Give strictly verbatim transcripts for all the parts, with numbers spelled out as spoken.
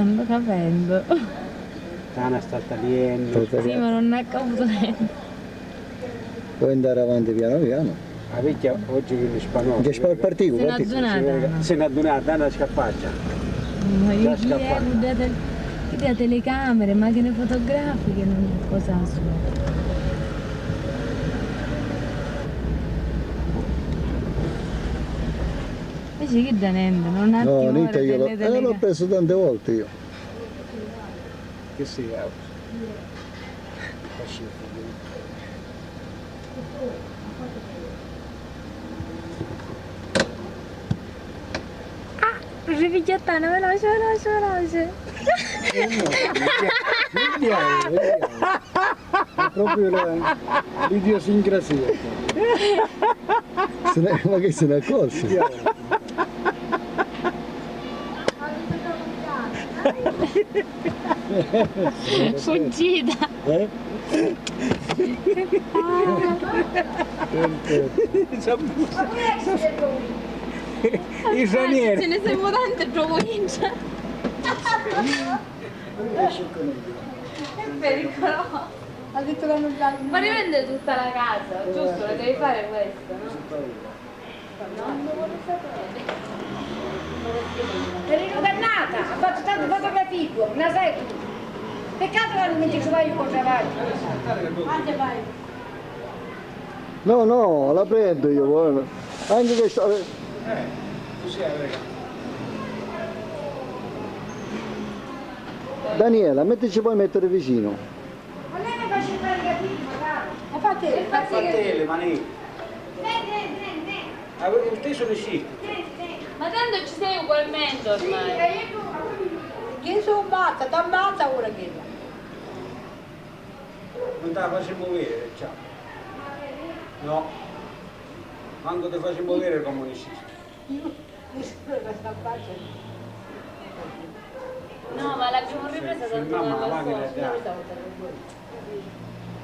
Non sto capendo. Tana sta taliennu. Sì, ma non ha caputo niente. Puoi andare avanti piano piano. La vecchia oggi viene spanosa. Che spa-, partivo, se n'è addunata. Se n'è addunata, Tana scappaccia. Ma chi è? Guardate, chi è telecamere, macchine fotografiche, non cosa sono. Invece chi da niente, non ha. No, timore niente, io l'ho, eh, l'ho perso tante volte io. Che sei, Aura? Ah, ripigghiattana, veloce, veloce, veloce. Vediamo, vediamo, vediamo. È proprio la, l'idiosincrasia. Se ne, ma che se ne accorse? Vediamo. Fuggita. Eh? I stranieri. Ce ne siamo tante provincia. È pericoloso. Ha detto l'hanno già. Ma rivende tutta la casa, giusto? La devi fare questo, no? Marino Cannata ha fatto tante fotografie, ma sai tu. Peccato che non mi ci vai con travaglio. Anche vai. No, no, la prendo io, guarda. Anche questa. Eh, così la prego. Daniela, mettici poi mettere vicino. Ma lei mi fa scippare i capelli, magari. Ma fate, fate le mani. Avevo inteso le scelte. Ma tanto ci sei ugualmente ormai. Gesù ammazza, t'ammazza ora che. Non te la facimmo vedere, ciao. No. Manco ti facimmo vedere come ne scelte. No, ma l'abbiamo ripresa tanto dal nascosto.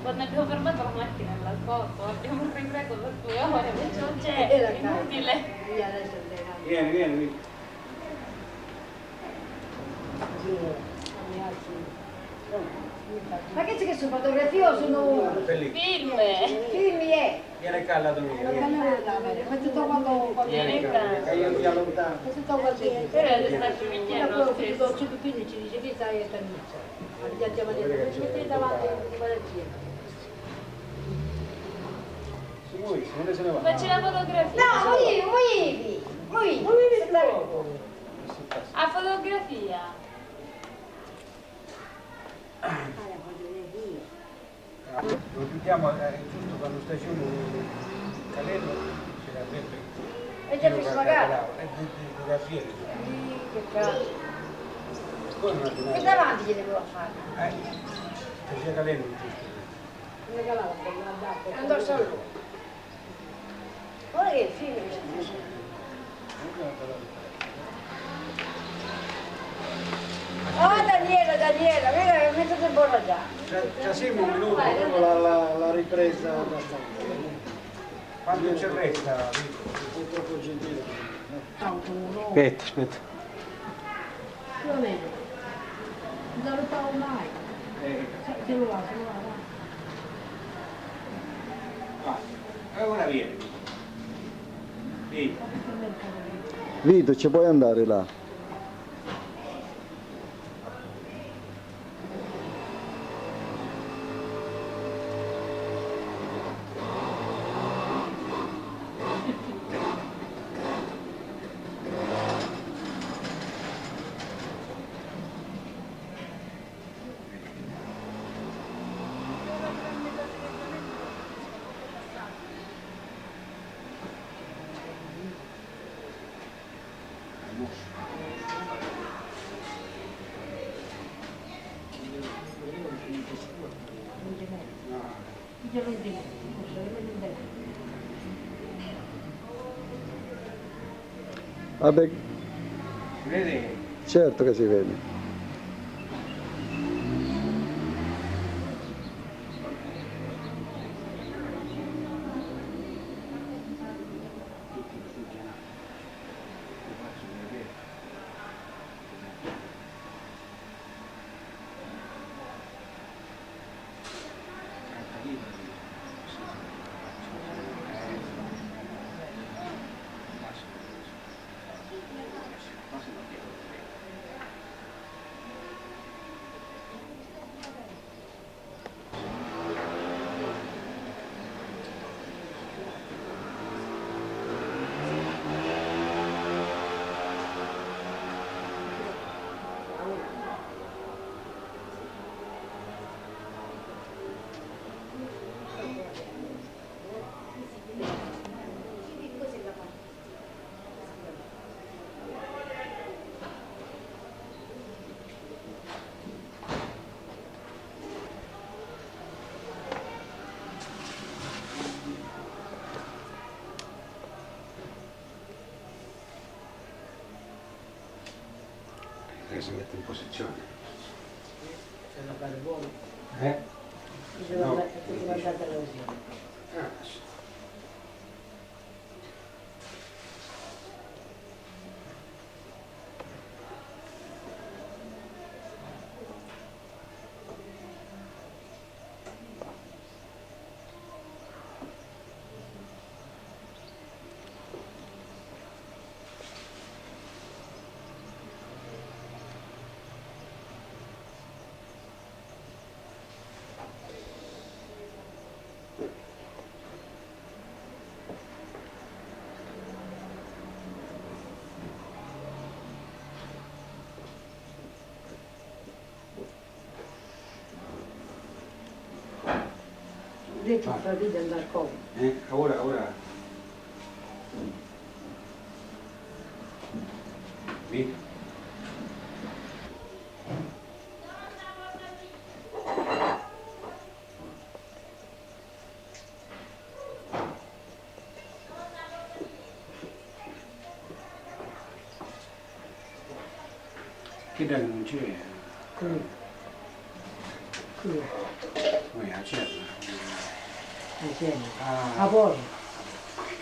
Quando abbiamo fermato la macchina al nascosto, l'abbiamo ripreso per due ore, perciò non c'è, è inutile. Vieni, vieni, vieni. Ma che c'è che sono fotografie o sono film? Film, eh. Viene qua, la tua. Ma che ne vuoi dare? Ma tutto quanto. Viene qua. Che io sia lontano. Tutto quanto. Però è stato un inghierro. Poi subito, subito ci dice, chi sai, è Tamizia. Abbiamo detto, mettete davanti, come la gira. Facci la fotografia. No, muovevi, muovevi, muovevi. A fotografia. Lo chiudiamo, eh, giusto quando stazioni il calendario, ce l'avrebbe. E già fisso magari. E di, di, di Raffaele. Sì, che cazzo. Poi non è. E davanti gli devo fare. Eh, c'è calendario giusto. Andò solo. Ora che è fine. Oh, Daniela, Daniela, vedi che mi sono sborragiata. Ci, ci siamo un minuto, dopo la, la, la ripresa abbastanza. Quanto ci resta? Purtroppo gentile. Aspetta, aspetta. Io vedo. Non lo trovo mai. Eh. Cioè, che lo va, se lo va, va. Ah, e ora vieni. Sì. Vito, ci puoi andare là? Vabbè. Si vede? Certo che si vede. Si mette in posizione. C'è la carbone. Eh? C'è la, no, c'è la carbone. Ah, sì. Vedi, ah, fa vita andare come? Eh, ora, ora. Vedi? Chidda nun c'è. Chi? Chi? Ui, a cerna. A cerna. Ah. A poi?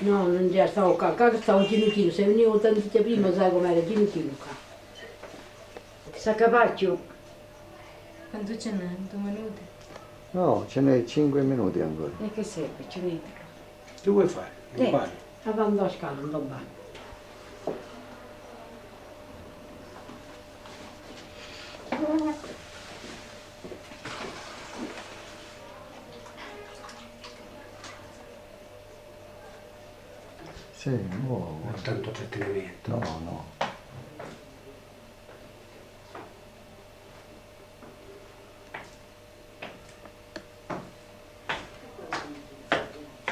No, non c'è, stavo qua, qua che stavo chinu chinu, se venivo tanto prima, sai com'era, chinu chinu qua. S'accapacchio. Quantu ce n'è? Due minuti? No, ce n'è cinque minuti ancora. E che serve? Ci niente. Che vuoi fare? Niente. Avanti a scala, non va. Sì, no. Non tanto trattenimento. No, no.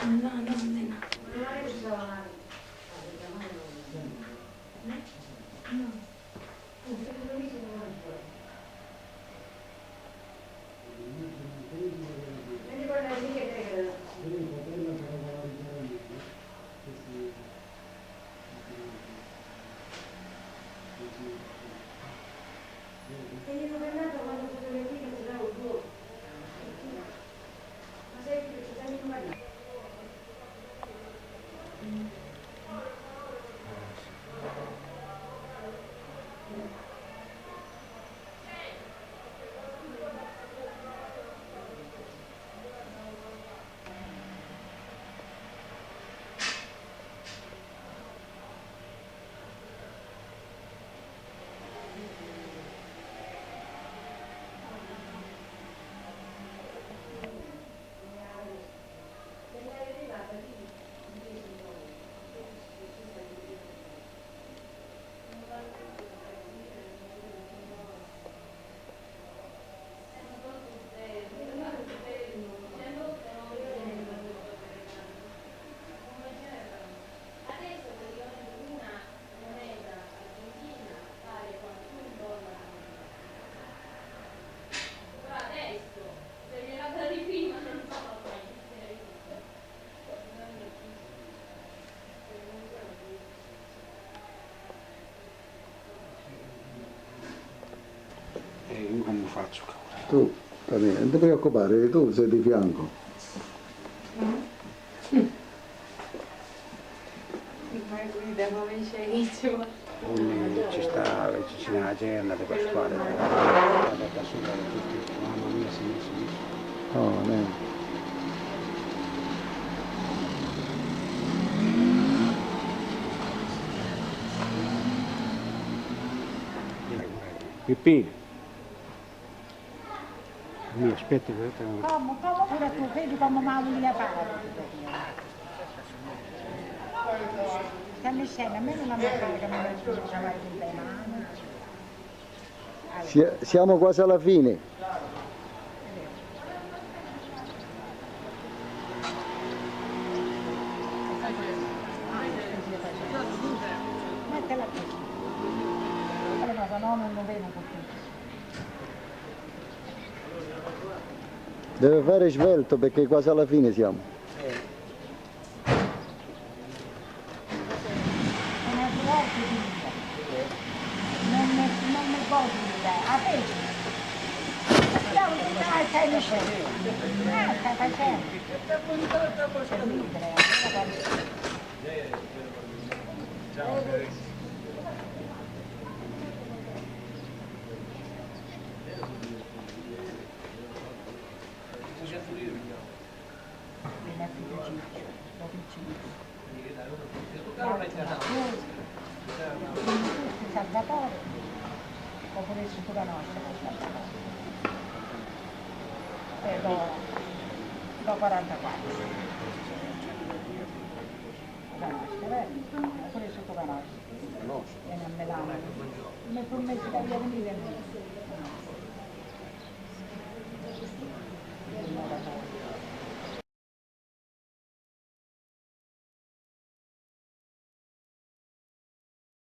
No, no, no, no. E io come faccio ora? Tu, Tania, non ti preoccupare, tu sei di fianco. Ormai pulita, ma mi c'è che ci vuole. Unni ci sta la vicina a cena di Pasquale, guarda, da sopra tutti, mamma mia, signor, signor. Oh, no. Pipì. Mi aspetti, aspetta. Come, come pure tu, vedi come mi vulia fare. Stanno scena, a me non la mi pare che mi ci vai con te mani. Allora. Si-, siamo quasi alla fine. Mettila qui. Allora, se no non lo vedo così. Deve fare svelto perché quasi alla fine siamo. Non è buono, non è, non è buono. Eh, lo so. Ah, sta facendo. È libera, allora va bene. Appena figlio Ciccio, lo fici. L'altro Marcusi, Marcusi, Salvatore, oppure Sutura Nostra, Salvatore. Eh, do, do quarantaquattro. Sutura Nostra, vero? Oppure Sutura Nostra. E non me l'hanno. Mi ha promesso che aveva venire a me.